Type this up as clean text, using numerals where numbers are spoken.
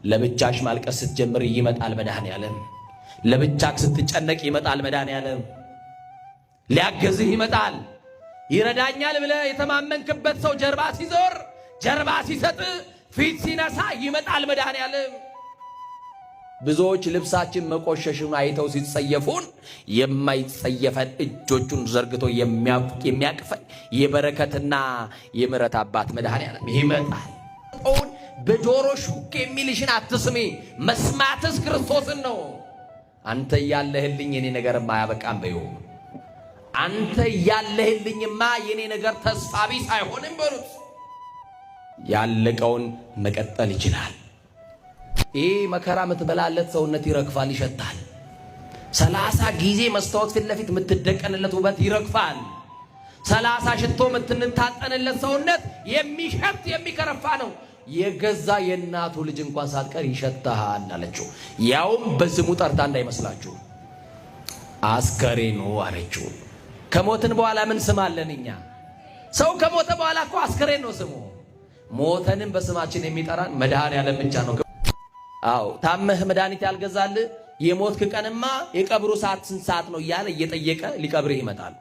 ለብቻሽ ማልቀስ ስትጀምር ይመጣል መድኃኔዓለም። ለብቻክ ስትጨነቅ ይመጣል መድኃኔዓለም። ሊያገዝህ ይመጣል። ይረዳኛል ብለህ የተማመንክበት ሰው ጀርባ ሲዞር፣ ጀርባ ሲሰጥ፣ ፊት ሲነሳ ይመጣል መድኃኔዓለም። ብዙዎች ልብሳችን መቆሸሹን አይተው ሲጸየፉን የማይጸየፈን እጆቹን ዘርግቶ የሚያቅፈን የበረከትና የምሕረት አባት መድኃኔዓለም ይመጣል። ኦን በጆሮ ሹክ የሚልሽን አትስሚ፣ መስማትስ ክርስቶስን ነው። አንተ ያለህልኝ የኔ ነገርማ አያበቃም በይው። አንተ ያለህልኝማ የኔ ነገር ተስፋ ቢስ አይሆንም በሉት። ያለቀውን መቀጠል ይችላል። ይህ መከራ የምትበላለት ሰውነት ይረግፋል፣ ይሸታል። 30 ጊዜ መስታወት ፊት ለፊት የምትደቀንለት ውበት ይረግፋል። 30 ሽቶ የምትንታጠንለት ሰውነት የሚሸት የሚከረፋ ነው። የገዛ የእናቱ ልጅ እንኳን ሳትቀር ይሸታሃል አለችው። ያውም በስሙ ጠርታ እንዳይመስላችሁ አስከሬኑ አለችው። ከሞትን በኋላ ምን ስም አለን እኛ? ሰው ከሞተ በኋላ እኮ አስከሬን ነው ስሙ። ሞተንም በስማችን የሚጠራን መድኃኔዓለም ብቻ ነው። አዎ ታመህ መድኃኒት ያልገዛልህ የሞትክ ቀንማ የቀብሩ ሰዓት ስንት ሰዓት ነው እያለ እየጠየቀ ሊቀብርህ ይመጣል።